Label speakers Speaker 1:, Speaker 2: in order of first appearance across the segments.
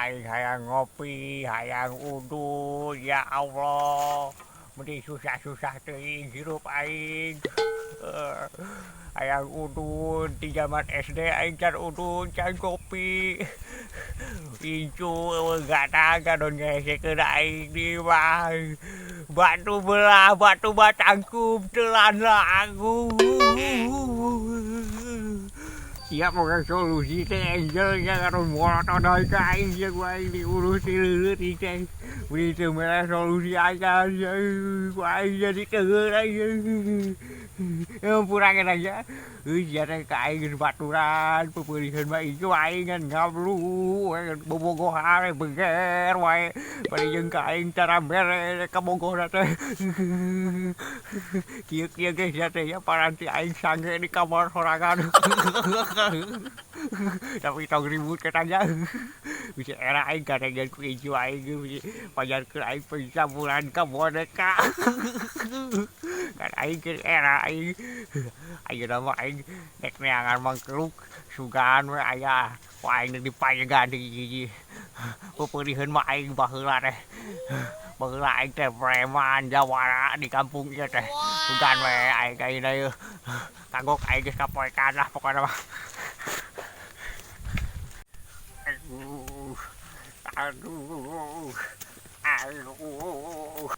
Speaker 1: Aing hayang ngopi, hayang udud, ya Allah. Mending susah-susah teuing hirup aing. Hayang udud di zaman SD aing can udud, can kopi. Incu euweuh gadang gadon ngehesekeun aing di mah. Batu belah, batu batangkup, telan lagu. Siap boga solusi teh Angel nya ngaron molotot deui ka aing sia ku aing diurus ti leuleut teh. Beuki teu mere solusi aja ku aing jadi teugeul aing. Hampura aja. Euy sia teh ka aing geus baturan peupeuriheun mah incu aing ngan ngablu bobogohan beger wae. Bari jeung ka aing tara mere kabogohna teh. Kieu-kieu ge sia teh ya paranti aing sange di kamar sorangan. Tapi tong ribut katanya. Bisa era aing kadengeun ku incu aing bisa pajarkeun aing pencampuran ka boneka. Kan aing keur era aing. Ayeuna mah aing rek neangan mangkeluk sugan we aya ku aing deuk dipayegan deui hiji. Peupeuriheun mah aing baheula teh. Baheula aing teh preman jawara di kampung ieu teh. Sugan we aing ayeuna yeuh. Kagok aing geus kapoekan lah pokona mah. Aduh, aduh, aduh.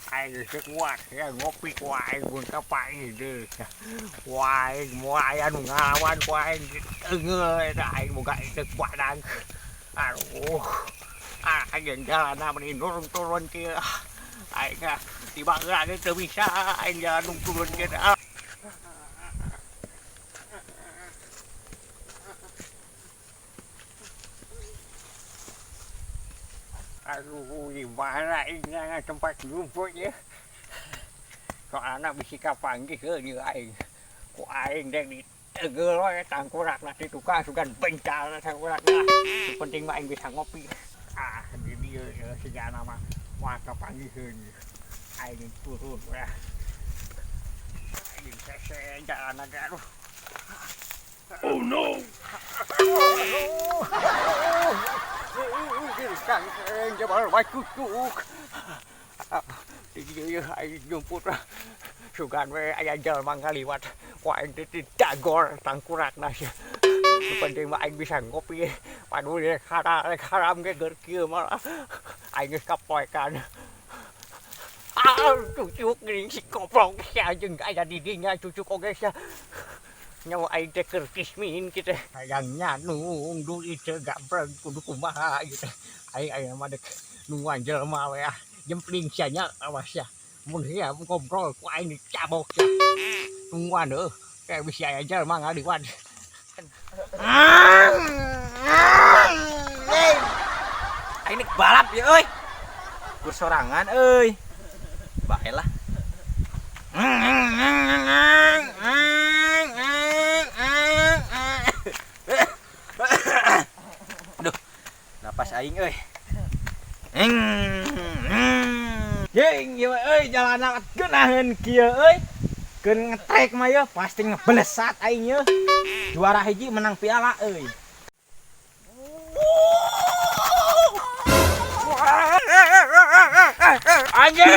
Speaker 1: Aing geus teu kuat ya ngopi ku aing mun kapaih deui. Ku aing moal aya nu ngalawan ku aing teunggeul eta aing boga teu badan. Aduh, ah aing jalanna meni nurun-turun kieu. Aing ah tiba heula ge teu bisa aing jalan turun kieu teh. Aduh, di mana aing neangan tempat ngumpul ieu. Soalna bisi kapanggih heuh ieu aing. Ku aing dek ditegeul we tangkurakna ti tukang sugan bencal tangkurakna. Nu penting mah aing bisa ngopi. Ah, di dieu ieu sigana mah moal kapanggiheun. Aing turun we. Aing hese jalanna ge aduh.
Speaker 2: Oh no!
Speaker 1: Cucuk. Di dieu aing jumput. Sugan we aya jelema ngaliwat. Ku aing teh didagor tangkurakna sia. Nu penting mah aing bisa ngopi. Waduh rek haram ge keur kieu mah. Aing geus kapoekan. Ah, cucuk geuning si koplok sia jeung aya di dinya cucuk oge sia. Nyawa aing teh keur kismin kitu. Hayang nyanung duit teu gabreg kudu kumaha ieu teh. Aing ayeuna mah dek nungguan jelema we ah. Jempling sia nya awas sia. Mun sia ngobrol ku aing dicabok sia. Nungguan heuh kayak bisi aya jelema ngaliwat.
Speaker 3: Aing nek balap ya euy. Kur sorangan euy. Bae lah. Aduh, napas aing euy. Jing, ieu euy jalana geunaheun kieu euy. Keur ngetrek mah yeuh pasti ngebelesat aing yeuh. Juara hiji menang piala euy. Anjing!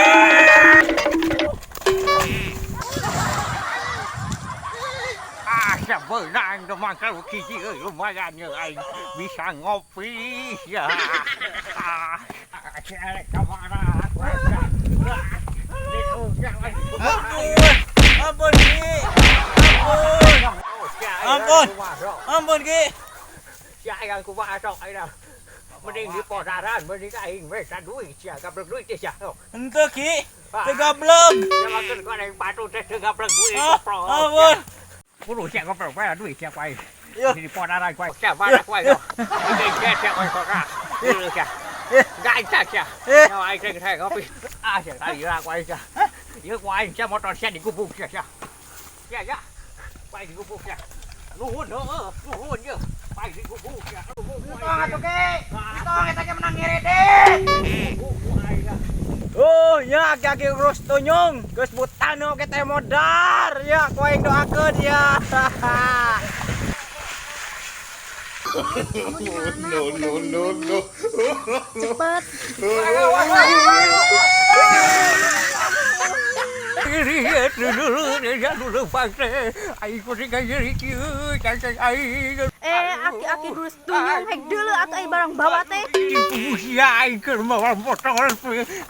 Speaker 1: Ah, sebenang tuh mangkal hiji euy lumayan yeuh aing bisa ngopi ya. Ah, si elek ka mana?
Speaker 3: Ampun, ampun Ki. Ampun. Ampun. Ampun Ki.
Speaker 1: Sia aing kumaha sok aing. Mending di podaran, mending aing we duit sia gablek duit teh sia.
Speaker 3: Henteu Ki. Teu gablek.
Speaker 1: Ya makeun ku aing patu teh teu gablek duit koprok.
Speaker 3: Ampun.
Speaker 1: Kudu sia goblok bae duit sia ku aing. Di podaran ku aing. Sia mana ku aing. Mending sia sia ku aing kok. Sia. Gak sia sia. Nyawa aing teh ngopi. Ah sia tadi lah ku aing sia. Ieu ku aing sia motor sia digubuk sia sia. Sia sia. Ku aing digubuk sia. Nuhun heueuh, nuhun yeuh. Ku aing digubuk sia.
Speaker 3: Tong atuh Ki. Tong eta ge menang ngiridit. Oh ya aki-aki urus tunyung geus butano oge teh modar ya ku aing doakeun ya.
Speaker 4: Kamu di mana?
Speaker 2: No,
Speaker 4: Aku udah
Speaker 2: no, no,
Speaker 4: nungguin
Speaker 2: no.
Speaker 4: nih. Cepet. Eh, aki-aki geus tunyung hek deuleu atuh ai barang bawa teh.
Speaker 1: Sia aing keur mawa motor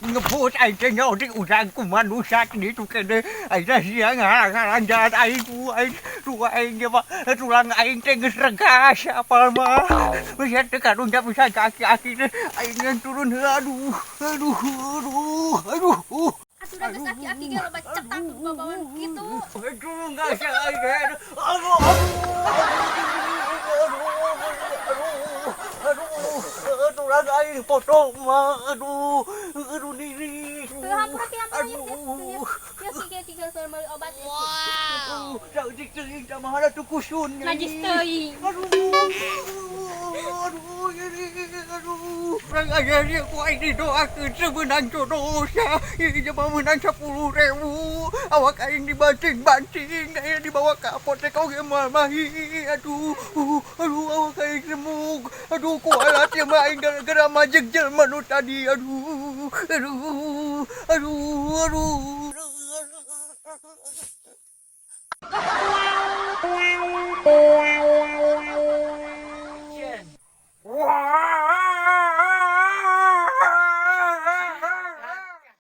Speaker 1: ngebut aing teh nyaho diundang ku manusia ditu kene aing teh sia ngalang-ngalang jalan aing ku aing tuh aing ge mah tulang aing teh geus regas apal mah bisa teu karunya bisa kaki-aki teh aing ngan turun heula aduh aduh aduh aduh.
Speaker 4: Atuh da geus aki-aki ge loba cetak babawaan kitu.
Speaker 1: Aduh enggak sia aing teh aduh aduh aduh aduh aduh tulang aing potong mah aduh aduh diri.
Speaker 4: Teu hampura ki hampura ieu.
Speaker 1: Aduh.
Speaker 4: Ya ki ki ki meuli obat.
Speaker 1: Aduh, saeutik teuing kumaha tuh kusun.
Speaker 4: Najis teuing.
Speaker 1: Aduh, aduh, ini, aduh. Urang aya ieu ku aing didoakeun teu meunang jodoh sia. Ieu mah meunang 10.000. Awak aing dibanting-banting, aya dibawa ka apotek oge moal mahi. Aduh, aduh awak aing remuk. Aduh, kualat ieu mah aing gara-gara majeg jelema nu tadi. Aduh, aduh, aduh, aduh.